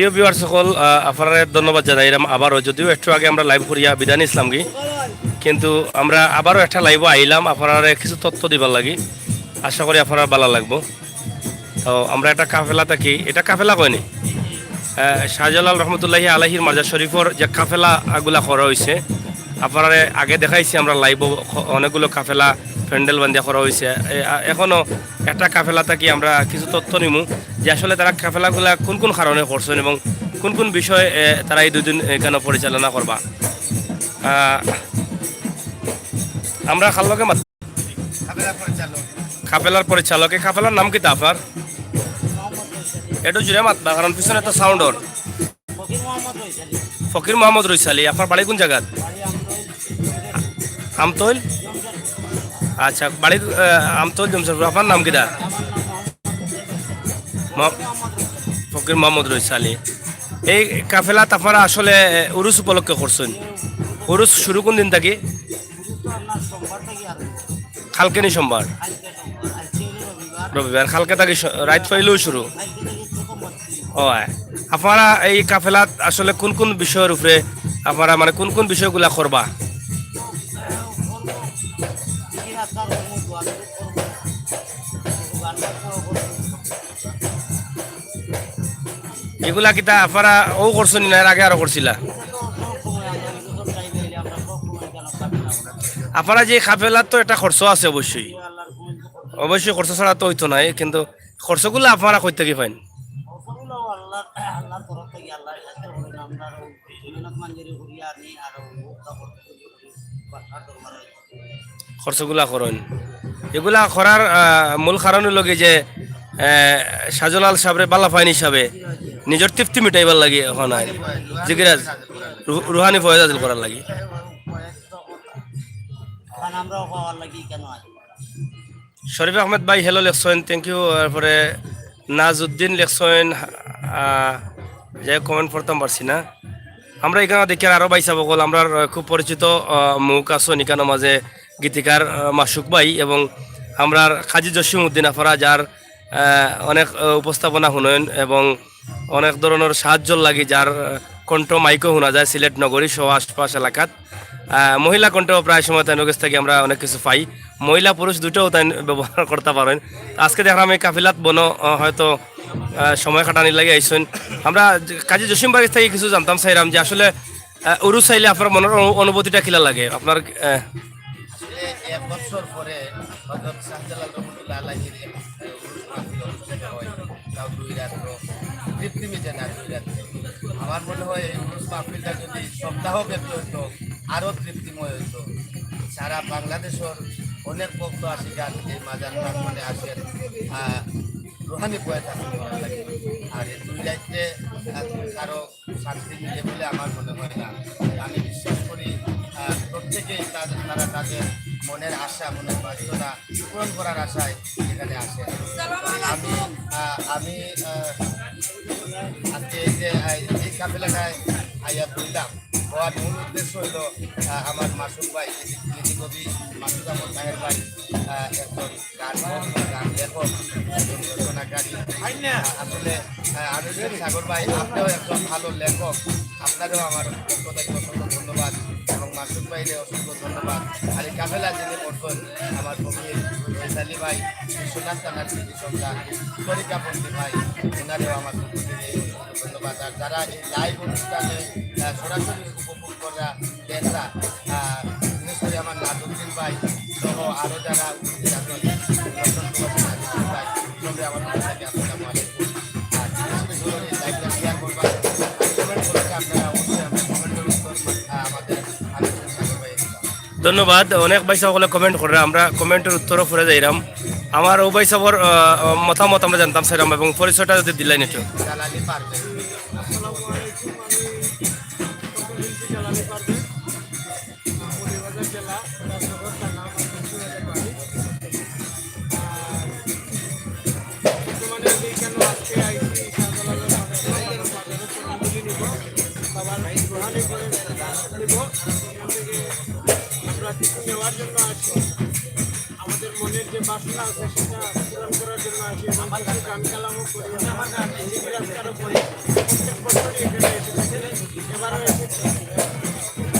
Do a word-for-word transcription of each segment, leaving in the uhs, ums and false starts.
প্রিয় ভিউয়ার সকল, আহ, আপনারে ধন্যবাদ জানাইলাম আবারও, যদিও একটু আগে আমরা লাইভ করিয়া বিদায় নিছিলাম কি, কিন্তু আমরা আবারও একটা লাইভও আইলাম আপনারে কিছু তথ্য দিবার লাগি। আশা করি আপনার ভালা লাগবো। তো আমরা একটা কাফেলা থাকি, এটা কাফেলা কয়নি, আহ, শাহজালাল রহমতুল্লাহি আলাইহির মাজার শরীফর যে কাফেলা আগুলা করা হইছে, আপনারে আগে দেখাইছি আমরা লাইভও, অনেকগুলো কাফেলা প্যান্ডেল বান্ধিয়া করা হইছে। এ, আ, এখনো একটা কাফেলা থাকি আমরা কিছু তথ্য নিমু যে আসলে তারা কাফেলাগুলা কোন কোন কারণে করছেন এবং কোন কোন বিষয়ে, এ, তারা এই দুদিন এখানে পরিচালনা করবা। আহ, আমরা কার লগে মাত-, কাফেলার পরিচালক। কাফেলার পরিচালক, এই কাফেলার নাম কিতা আপনার? একটু জুরে মাতবা, কারণ পিছনে তো সাউন্ড ওর। ফকির মোহাম্মদ রইসালি। ফকির মোহাম্মদ রইসালি, আপনার বাড়ি কোন জায়গাত? বাড়ি আমতৈল। আমতৈল? আচ্ছা, বাড়ি, আহ, আমতৈল জমশেদপুর। আপনার নাম কিতা? আমার নাম মোহাম্মদ রইসালি। ম-, ফকির মোহাম্মদ রইসালি। এই কাফেলাত আপনারা আসলে, আহ, উরুস উপলক্ষে করছেন। উরুস শুরু কোন দিন থাকি? শুরু তো আপনার সোমবার থাকি আরম্ভ। কালকে নি সোমবার? কালকে সোমবার, আজকে হলো রবিবার। রবিবার, কালকে থাকি স-, রাইত পাইলেও শুরু। কালকে থাকি প্রথম হচ্ছে। ও, আয়। আপনারা এই কাফেলাত আসলে কোন কোন বিষয়ের উপরে আপনারা, মানে, কোন কোন বিষয়গুলা করবা? এই রাস্তার মধ্যে দোয়া করবো। দোকান করবো। এগুলা কিতা আপনারা ও করছেন না, এর আগে আরো করছিলা? আপনারা যে কাফেলার তো একটা খরচ আছে অবশ্যই, অবশ্যই খরচ ছাড়া তো হইতো নাই, কিন্তু খরচগুলো আপনারা কই থাকি পাইন? খরচগুলা করইন। এগুলা করার, আহ, মূল কারণ হইল কি যে, আহ, শাহজালাল সাহেবরে বালা পাইন হিসাবে নিজের তৃপ্তি মিটাইবার লাগি এখন আয়। জিগিরাজ, রু-, রুহানি ফয়েজ হাসিল করার লাগি। শরীফ আহমেদ ভাই, hello লেখছইন, thank you। এরপরে নাজউদ্দিন লেখছইন, আহ, যে comment পড়তাম পারছি না। আমরা এখানে দেখি আরো ভাই সাহেব অকল, আমরার, আহ, খুব পরিচিত, আহ, মুখ আছইন এখানে মাঝে গীতিকার, আহ, মাসুক ভাই এবং আমরার কাজী জসিম উদ্দিন আফারা, যার, আহ, অনেক, আহ, উপস্থাপনা হুনইন এবং অনেক ধরনের সাহায্য লাগি, যার, আহ, কণ্ঠ মাইকও হুনা যায় সিলেট নগরী সহ আশপাশ এলাকাত। আহ, মহিলা কণ্ঠ প্রায় সময় তাইন গেছ থাকি আমরা অনেক কিছু পাই। মহিলা পুরুষ দুইটাও তাইন ব্যবহার করতা পারইন। আজকে দেখলাম এই কাফিলাত বনো, আহ, হয়তো, আহ, সময় কাটানির লাগি আইছইন। আমরা কাজী জসিম ভাইর গেছ থাকি কিছু জানতাম চাইরাম যে আসলে, আহ, উরুস আইলে আপনার মনের অনু-, অনুভূতিটা কিলা লাগে? আপনার, আহ, আসলে এক বছর পরে হযরত শাহজালাল রহমতুল্লাহ আলাইহির এক, আহ, উরুস মাহফিল অনুষ্ঠিত হয়। তাও দুই রাত্র, তৃপ্তি মিটে না দুই রাত্রে। আমার মনে হয় এই উরুস মাহফিলটা যদি সপ্তাহ ব্যাপী হইতো, আরো তৃপ্তিময় হইতো। সারা বাংলাদেশের অনেক ভক্ত আশিকান এই মাজার প্রাঙ্গণে আসেন, আহ, রুহানি প্রয়াস হাসিল করার লাগি। আর এই দুই রাত্রে, আহ, কারো শান্তি মিলে বলে আমার মনে হয় না। আমি বিশ্বাস করি, আহ, প্রত্যেকেই তাদের, তারা তাদের মনের আশা, মনের বাসনা পূরণ করার আশায় এখানে আসেন। আমি, আহ, আমি, আহ, আজকে এই যে, আহ, এই কাফেলাটায় আইয়া বললাম, হওয়ার মূল উদ্দেশ্য হইল, আহ, আমার মাসুক ভাই, গীতি-, গীতিকবি মাসুক আহমদ তাহের ভাই, আহ, একজন গান হোক, গান লেখক, একজন রচনাকারী। আহ, আসলে, আহ, আনোয়ার হোসেন সাগর ভাই, আপনিও একজন ভালো লেখক, আপনারেও আমার পক্ষ থেকে অসংখ্য ধন্যবাদ এবং মাসুক ভাইরে অসংখ্য ধন্যবাদ। আর এই কাফেলা যিনি করছেন, আমার কবি রইস আলী ভাই, বিশ্বনাথ থানার কৃতি সন্তান, তরিকাপন্থী ভাই, ওনারেও আমার পক্ষ থেকে অসংখ্য ধন্যবাদ। আর যারা এই লাইভ অনুষ্ঠানে, আহ, সরাসরি উপভোগ করা দেখরা, আহ, বিশেষ করে আমার নাজউদ্দিন ভাই সহ আরো যারা উপস্থিত আছেন, লন্ডন প্রবাসী নাজউদ্দিন ভাই, সবাই আমার পক্ষ থেকে আসসালামু আলাইকুম। আর বিশেষ করে এই লাইভটা শেয়ার করবা, আর কমেন্ট করলে আপনারা অবশ্যই আমরা কমেন্টের উত্তর, আহ, আমাদের আলোচনা করবে। ধন্যবাদ। অনেক ভাই সকলে কমেন্ট করে, আমরা কমেন্টের উত্তরও পড়ে যাইরাম। আমার ও ভাই সবর, আহ, মতামত আমরা জানতাম চাইরাম এবং পরিচয়টা যদি দিলেন একটু। জালালি পারবে। আসসালামু আলাইকুম, আমি ডক্টর হিমসি জালালি পারভেজ, মৌলভীবাজার জেলা, রাজনগর থানা, আমার মুন্সিগঞ্জের বাড়ি। আর বর্তমানে আমি কেন আজকে আইছি, শাহজালালের মাজারে, বাবার মাজারে শ্রদ্ধাঞ্জলি নিব, বাবার রুহানি প্রয়াসে নিব। এখান থেকে আমরা কিছু নেওয়ার জন্য আসি। আমাদের মনের যে বাসনা আছে, সেটা পূরণ করার জন্য আসি এবং কিছু গান কালামও করি আমরা। সিডি রাজকারও করি। প্রত্যেক বছরই এখানে এসে থাকি। এবারও এসেছি।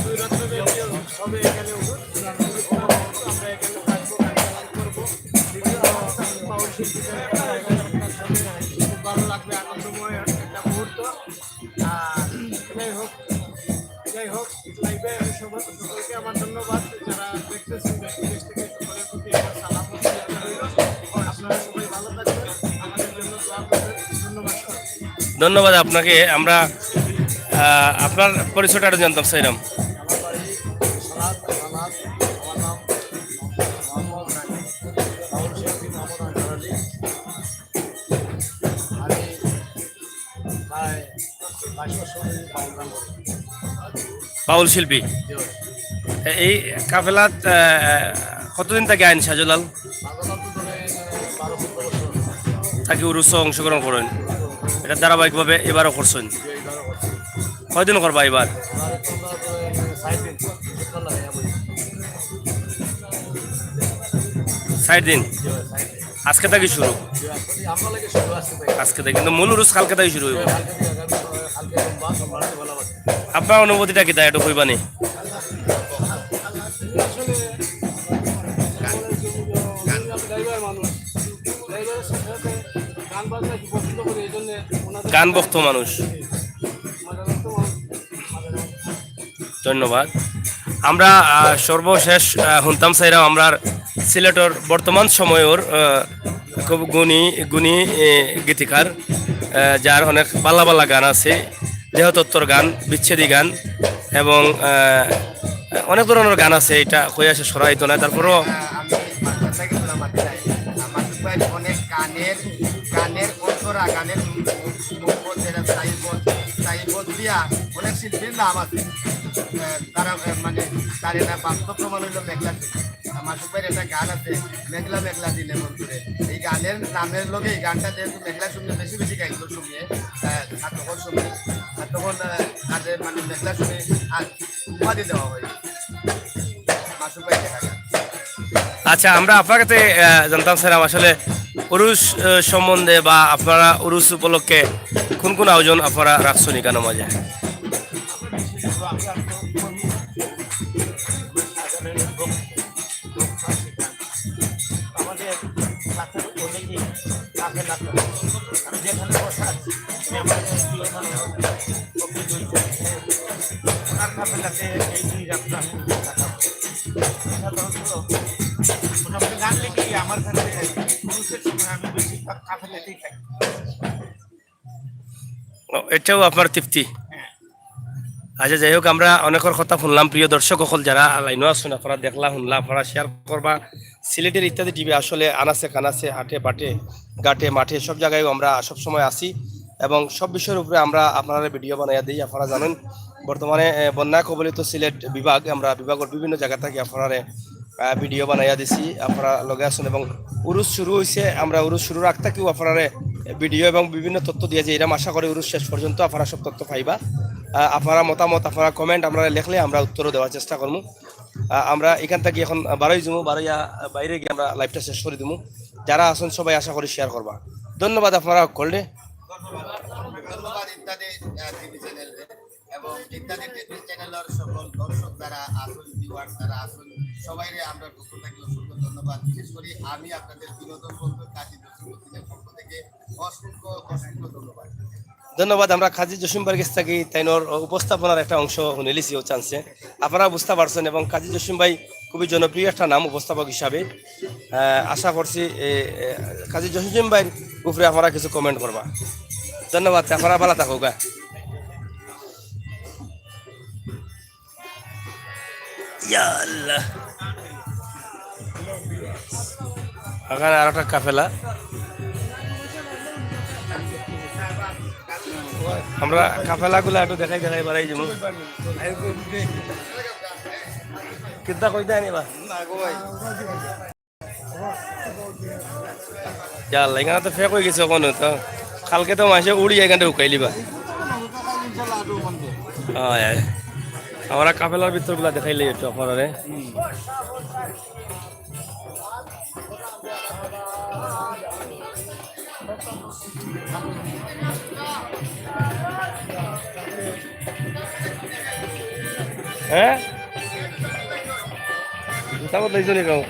দুই রাত্র ব্যাপী হবে এখানে উরুস। আমরা এখানে থাকবো, গান কালাম করবো। বিভিন্ন বাউল শিল্পীদের সাথে খুব ভালো লাগবে, আনন্দময় একটা মুহূর্ত। আর যাই হোক, যাই হোক, লাইভে সবার, সকলকে আমার ধন্যবাদ। যারা দেখতেছেন দেশ বিদেশ থেকে, সকলের প্রতি আমার সালাম ও শুভেচ্ছা রইল। আপনারা সবাই ভালো থাকবেন, আমাদের জন্য দোয়া করবেন। ধন্যবাদ সবাইকে। ধন্যবাদ আপনাকে। আমরা, আহ, আপনার পরিচয়টা একটু জানতাম চাইলাম। আমার বাড়ি সালাদ, সালাদ, আমার নাম মোহাম্মদ রানি, বাউল শিল্পী মোহাম্মদ আনসার আলী। আমি প্রায় বাইশ বছর ধরে বাউল গান করি। বাউল শিল্পী। জি ভাই। এ-, এই কাফেলাত, আহ, কতদিন থাকি আইন শাহজালাল? শাহজালাল তো ধরেন বারো পনেরো বছর। থাকি উরুসও অংশগ্রহণ করেন? এটা ধারাবাহিকভাবে এবারও করছেন? জি, এবারও করছি। কয়দিন করবা এবার? এবার তো আমরা ধরেন ষাট দিন, সপ্তাহ লাগে আমার। ষাট দিন? জি ভাই, ষাট দিন। আজকে থাকি শুরু? জি, আজকে, আমরা লাগে শুরু আজকে থাকি। আজকে থাকি, কিন্তু মূল উরুস কালকে থাকি শুরু হইব। জি, কালকে থেকে আগামী, কালকে সোমবার, সোমবার রাতে বেলা বাজে। আপনার অনুভূতিটা কিতা একটু কইবানি? আসলে আমি ড্রাইভার মানুষ, ড্রাইভারের সাথে সাথে গান বাজনা একটু পছন্দ করি, এই জন্য ওনাদের গান ভক্ত মানুষ। মজা করতে মন-, মজা করে। ধন্যবাদ। আমরা, আহ, সর্বশেষ, আহ, হুনতাম চাইরাম আমরার সিলেটর বর্তমান সময়র, আহ, খুব গুণী, গুণী, এ, গীতিকার, আহ, যার অনেক বালা বালা গান আছে, দেহতত্ত্বর গান, বিচ্ছেদী গান এবং, আহ, অনেক ধরনের গান আছে। এটা কইয়া শেষ করা হইতো না। তারপরও আমি মাঝখান থেকে শোনা মাঝে নাই। আমার ভাই অনেক গানের, গানের অন্তরা, গানের মুখ, মুখ, যেটা সাইবল, সাইবল দিয়া অনেক শিল্পীর নাম আছে। আহ, তারা, আহ, মানে, তার এটা বাস্তব প্রমাণ হইলো মেঘলা দিন। আমার ভাইয়ের একটা গান আছে, মেঘলা মেঘলা দিনে বন্ধুরে। এই গানের নামের লগে এই গানটা যেহেতু মেঘলা শুনলে বেশি বেশি গাইতো শুনিয়ে, আহ, আর তখন শুনি, আর তখন, আহ, তাদের মানে মেঘলা শুনে আর উপাধি দেওয়া হয়। মাসুক ভাই দেখা যাক। আচ্ছা, আমরা আপনার কাছে, আহ, জানতাম চাইরাম আসলে উরুস, আহ, সম্বন্ধে বা আপনারা উরুস উপলক্ষে কোন কোন আয়োজন আপনারা রাখছেন এখানে মাঝে? আমাদের সাথে অনেকেই কাফেলা করে। আমি যেখানে বসা আছি, আমি আমার প্রিয় মানুষ, ওনার কাফেলাতে এই দুই রাত্র আমি থাকবো। সাধারণত মোটামুটি গান লিখি আমার কাছে পুরুষের সময় আমি বেশিরভাগ কাফেলাতেই থাকি। ও, এটাও আপনার তৃপ্তি। হ্যাঁ। আচ্ছা, যাই হোক, আমরা অনেকের কথা শুনলাম। প্রিয় দর্শক সকল, যারা লাইনও আছেন, আপনারা দেখলা, শুনলা, আপনারা শেয়ার করবা। সিলেটের ইত্যাদি টিভি আসলে আনাচে কানাচে, হাটে বাটে, ঘাটে মাঠে সব জায়গায় আমরা সব সময় আসি এবং সব বিষয়ের উপরে আমরা আপনারা ভিডিও বানাইয়া দিই। আপনারা জানেন, বর্তমানে, এ, বন্যা কবলিত সিলেট বিভাগ, আমরা বিভাগের বিভিন্ন জায়গা থেকে আপনারা, আহ, ভিডিও বানাইয়া দিছি, আপনারা লগে আছেন। এবং উরুস শুরু হইছে, আমরা উরুস শুরুর আগ থাকিও আপনারা ভিডিও এবং বিভিন্ন তথ্য দিয়ে যে এরম আশা করি উরুস শেষ পর্যন্ত আপনারা সব তথ্য পাইবা। আহ, আপনারা মতামত, আপনারা কমেন্ট আমরা লেখলে আমরা উত্তরও দেওয়ার চেষ্টা করবো। আহ, আমরা এখান থেকে এখন বারোই যাবো, বারোইয়া বাইরে গিয়ে আমরা লাইভটা শেষ করে দিবো। যারা আছেন সবাই আশা করি শেয়ার করবা। ধন্যবাদ আপনারা সকলরে। ধন্যবাদ ইত্যাদি, আহ, টিভি চ্যানেল এবং ইত্যাদি টিভি চ্যানেলের সকল দর্শক যারা আছেন, ভিউয়ার যারা আছেন, সবাইরে আমরা পক্ষ থেকে অসংখ্য ধন্যবাদ। বিশেষ করে আমি আপনাদের বিনোদন বন্ধু কাজী জসিম উদ্দিনের পক্ষ থেকে অসংখ্য, অসংখ্য ধন্যবাদ। ধন্যবাদ। আমরা কাজী জসিম ভাইর কাছ থেকে তাইনর উপস্থাপনার একটা অংশ শুনিলিছি ও চান্সে। আপনারা বুঝতে পারছেন এবং কাজী জসিম ভাই খুবই জনপ্রিয় একটা নাম উপস্থাপক হিসাবে। আহ, আশা করছি, এ, এ, কাজী জসিম ভাইর উপরে আপনারা কিছু কমেন্ট করবা। ধন্যবাদ, আপনারা ভালো থাকুক। ইয়া আল্লাহ। এখানে আর একটা কাফেলা। আমরা কাফেলাগুলা একটু দেখাই দেখাই বাড়াই যাবো। কিতা কইতে আনিবা? ইয়া আল্লাহ, এখানে তো ফেক হয়ে গেছে ওখানে তো। কালকে তো মাসে উড়ি এখানে উকাইলিবা। হয়, হয়। আমরা কাফেলার ভিতরগুলা দেখাইলে একটু আপনারারে। হ্যাঁ, জুতা বদলাইছো নি কেউ?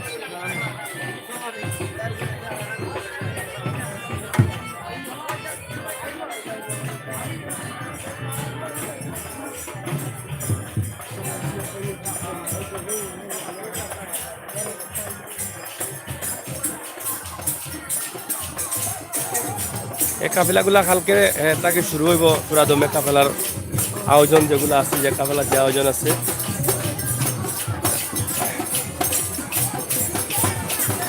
এই কাফেলাগুলা কালকে, এ, থাকি শুরু অইবো, পুরা দমে কাফেলার আয়োজন যেগুলা আছে, যে কাফেলার যে আয়োজন আছে,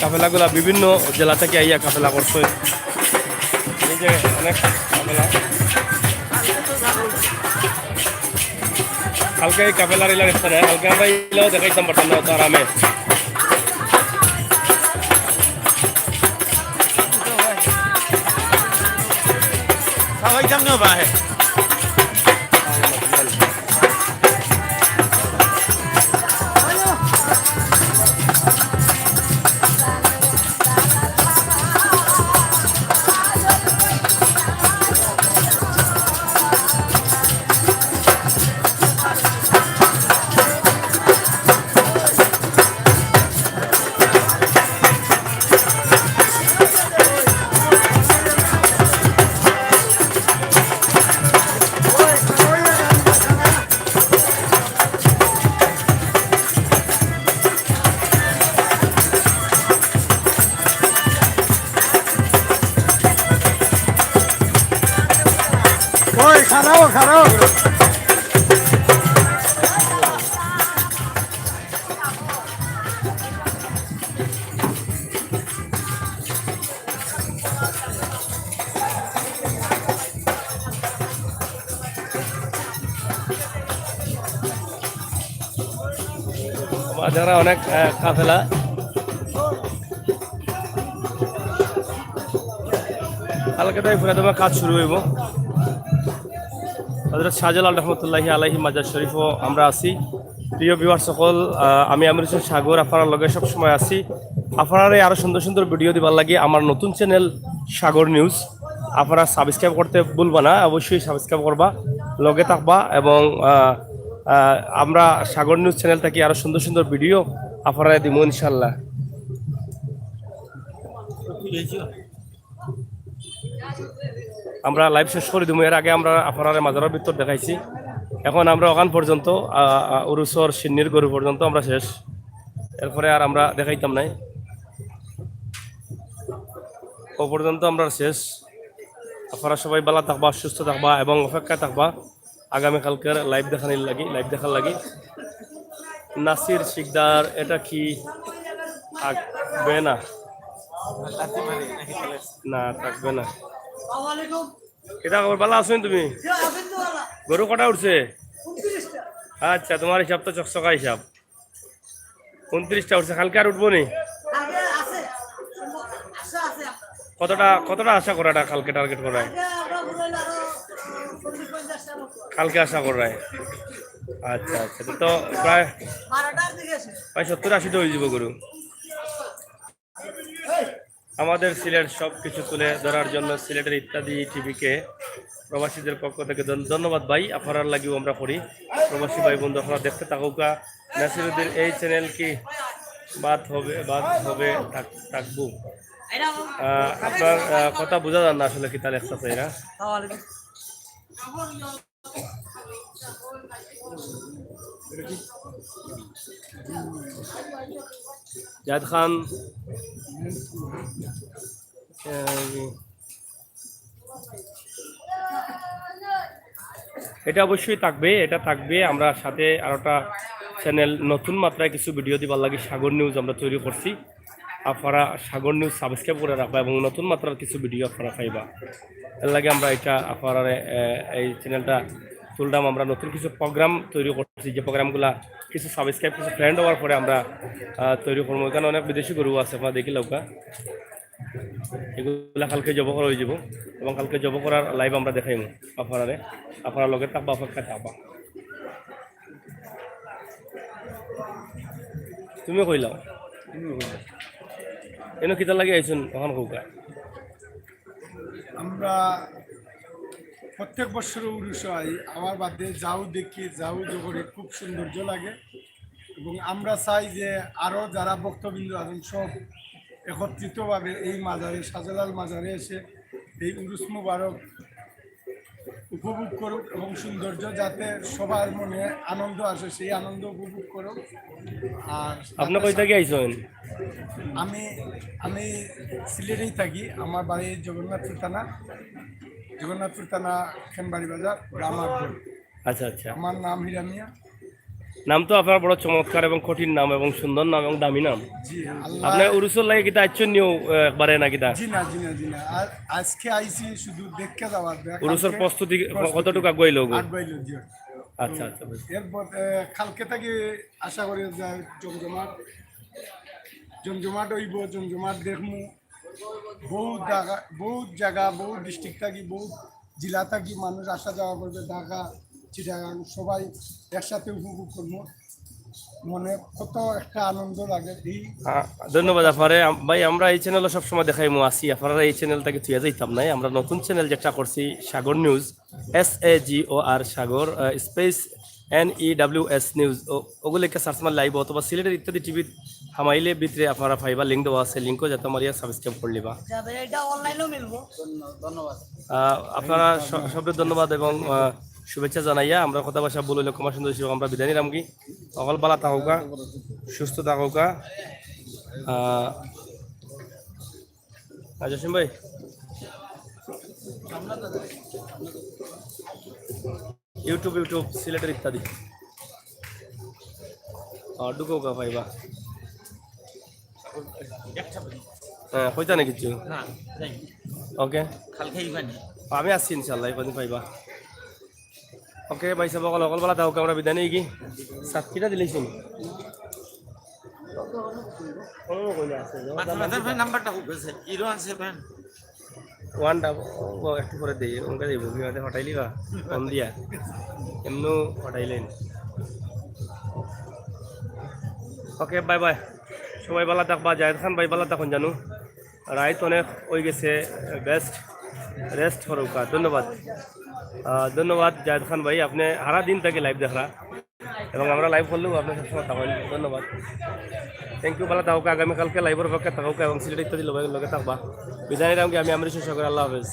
কাফেলাগুলা বিভিন্ন জেলা থাকি আইয়া কাফেলা করছে। এই যে অনেক কাফেলা। কালকে এই কাফেলার ইলা দেখতে নাই, কালকে আমরা ইলাও দেখাইতাম পারতাম না অত আরামে। সবাই সামনে উবা আছে। ওই, খাড়াও, খাড়াও। বাজারে অনেক, আহ, কাফেলা। কালকে তাই পুরা তোমার কাজ শুরু অইবো। হযরত শাহজালাল রহমতুল্লাহি আলাইহি মাজার শরীফও আমরা আছি। প্রিয় ভিউয়ার সকল, আহ, আমি আমির হোসেন সাগর, আপনারার লগে সব সময় আছি। আপনারারে আরো সুন্দর সুন্দর ভিডিও দিবার লাগি আমার নতুন চ্যানেল সাগর নিউজ, আপনারা সাবস্ক্রাইব করতে ভুলবা না, অবশ্যই সাবস্ক্রাইব করবা, লগে থাকবা এবং, আহ, আহ, আমরা সাগর নিউজ চ্যানেল থাকি আরো সুন্দর সুন্দর ভিডিও আপনারারে দিমু ইনশাআল্লাহ। আমরা লাইভ শেষ করি দিমু। এর আগে আমরা আপনারারে মাজারর ভিতর দেখাইছি, এখন আমরা ওখান পর্যন্ত, আহ, আহ, উরুসর সিন্নির গরু পর্যন্ত আমরা শেষ, এরপরে আর আমরা দেখাইতাম নাই। ও পর্যন্ত আমরা শেষ। আপনারা সবাই ভালা থাকবা, সুস্থ থাকবা এবং অপেক্ষায় থাকবা আগামীকালকের লাইভ দেখানির লাগি, লাইভ দেখার লাগি। নাসির শিকদার, এটা কি থাকবে না? না, থাকবে না। কিতা খবর, ভালা আছো নি তুমি? গরু কটা উঠছে? আচ্ছা, তোমার হিসাব তো চকচকা হিসাব। ঊনত্রিশটা উঠছে, কালকে আর উঠবো নি? কতটা, কতটা আশা করাটা কালকে টার্গেট করায়? কালকে আশা করায়। আচ্ছা, আচ্ছা, তো, তো প্রায় প্রায় সত্তর আশিটা অইযিবো গরু। আমাদের সিলেট সব কিছু তুলে ধরার জন্য সিলেটের ইত্যাদি টিভিকে প্রবাসীদের পক্ষ থেকে ধন-, ধন্যবাদ ভাই, আপনারার লাগিও আমরা করি। প্রবাসী ভাই বন্ধু, আপনারা দেখতে থাকুকা। নাসিরুদ্দিন, এই চ্যানেল কি বাদ হবে, বাদ হবে, থাক-, থাকবো? আহ, আপনার, আহ, কথা বোঝা যার না আসলে কিতা লেখতাছে এরা। জাহেদ খান, আহ, এটা অবশ্যই থাকবে, এটা থাকবে। আমরা সাথে আরোটা চ্যানেল নতুন মাত্রায় কিছু ভিডিও দিবার লাগি সাগর নিউজ আমরা তৈরি করছি। আপনারা সাগর নিউজ সাবস্ক্রাইব করে রাখবা এবং নতুন মাত্রার কিছু ভিডিও আপনারা পাইবা। এর লাগি আমরা এটা আপনারা, এ, এই চ্যানেলটা তুললাম। আমরা নতুন কিছু প্রোগ্রাম তৈরি করছি, যে প্রোগ্রামগুলা কিছু সাবস্ক্রাইব, কিছু ফ্রেন্ড হওয়ার পরে আমরা, আহ, তৈরি করবো। এখানে অনেক বিদেশি গরু আছে, আপনারা দেখিলাউকা। এগুলা কালকে জব করা অইযিবো এবং কালকে জব করার লাইভ আমরা দেখাইমু আপনারারে। আপনারা লগে থাকবা, অপেক্ষায় থাকবা। তুমি কইলাও। এনো কিতা লাগি আইছইন, অখন কউকা। আমরা প্রত্যেক বছর উরুস হয়, আমার বাদে যাও দেখি, যাও জোহরে খুব সৌন্দর্য লাগে। এবং আমরা চাই যে আরও যারা ভক্তবৃন্দ আছেন, সব একত্রিতভাবে এই মাজারে, শাহজালাল মাজারে এসে এই উরুস মুবারক উপভোগ করুক এবং সৌন্দর্য যাতে সবার মনে আনন্দ আসে, সেই আনন্দ উপভোগ করুক। আর আপনি কই থাকি আইছেন? আমি আমি সিলেটেই থাকি। আমার বাড়ি জগন্নাথপুর থানা, জগন্নাথপুর থানা, খেনবাড়ি বাজার, গ্রাম আটঘর। আচ্ছা, আচ্ছা। আমার নাম হীরা মিয়া। নাম তো আপনার বড় চমৎকার এবং কঠিন নাম এবং সুন্দর নাম এবং দামি নাম। জি, আল্লাহ। আপনি উরুসর লাগি কিতা আইছেন নিও, আহ, একবারে না কিতা? জি না, জি না, জি না। আর আজকে আইছি শুধু দেখতে যাওয়ার, দেখ, উরুসর কালকে প্রস্তুতি ক-, প্রস্তুতি। কতটুকু আগুয়াইলো গো? আগুয়াইলো, জি। আচ্ছা, আচ্ছা, বুঝছি। এরপর, আহ, কালকে থাকি আশা করি যে জমজমাট, জমজমাট অইবো, জমজমাট দেখমু। বহুত জাগা, বহুত জাগা, বহুত ডিস্ট্রিক্ট থাকি, বহুত জেলা থাকি মানুষ আসা যাওয়া করবে, ঢাকা, চিটাগাং, সবাই একসাথে উপভোগ করবো। মনে কত একটা আনন্দ লাগে এই। আহ, ধন্যবাদ আপনারে। আম-, ভাই, আমরা এই চ্যানেলও সবসময় দেখাইমু, আসি, আপনারা এই চ্যানেলটাকে থুইয়া যাইতাম নাই। আমরা নতুন চ্যানেল যেটা করছি, Sagar news, S A G O R Sagar, ah, space N E W S news, ও-, ওগুলোকে সার্চ মারলে আইবো, অথবা সিলেটের ইত্যাদি টিভি হামাইলে ভিতরে আপনারা পাইবা, লিংক দেওয়া আছে, লিংকও যাতে মারিয়া সাবস্ক্রাইব করে নিবা। আচ্ছা, এটা অনলাইনেও মিলবো। ধন্য-, ধন্যবাদ। আহ, আপনারা স-, সবরে ধন্যবাদ এবং, আহ, শুভেচ্ছা জানাইয়া আমরা কথা ভাষা বলে লক্ষ্য মাস সুন্দর হিসেবে আমরা বিদায় নিলাম কি। সকল ভালা থাকুকা, সুস্থ থাকুকা। আহ, আর জসিম ভাই, YouTube, YouTube, সিলেটের ইত্যাদি। আর ঢুকো গা পাইবা। হ্যাঁ, কইতা না কিছু? না, যাই। ওকে। কালকে ইবানি। আমি আসছি ইনশাআল্লাহ, ইবানি পাইবা। ওকে, ভাই সাহেব, অকল, অকল বেলা থাকো, আমরা বিদায় নেই কি? সাতক্ষীরা দিলেই শুনি। মাথার, মাথার ভাই নাম্বারটা খুব গেছে, জিরো ওয়ান সেভেন। ওয়ানটা, ও, একটু পরে দেই, ওকে দেব, কি মাঝে হটাইলি বা? ফোন দিয়া। এমনও হটাইলেন। ওকে, বাই বাই। সবাই ভালা থাকবা, জায়েদ খান ভাই ভালা থাকুন জানু। রাইত অনেক হয়ে গেছে, বেস্ট রেস্ট করুকা। ধন্যবাদ। আহ, ধন্যবাদ জায়েদ খান ভাই, আপনি সারা দিন থাকি লাইভ দেখরা এবং আমরা লাইভ করলেও আপনি সবসময় থাকেন। ধন্যবাদ। থ্যাংক ইউ, ভালা থাকুকা। আগামীকালকে লাইভের অপেক্ষা থাকুকা এবং সিলেট ইত্যাদি লগে, লগে থাকবা। বিদায় নিলাম কি আমি আমৃত সাগর। আল্লাহ হাফেজ।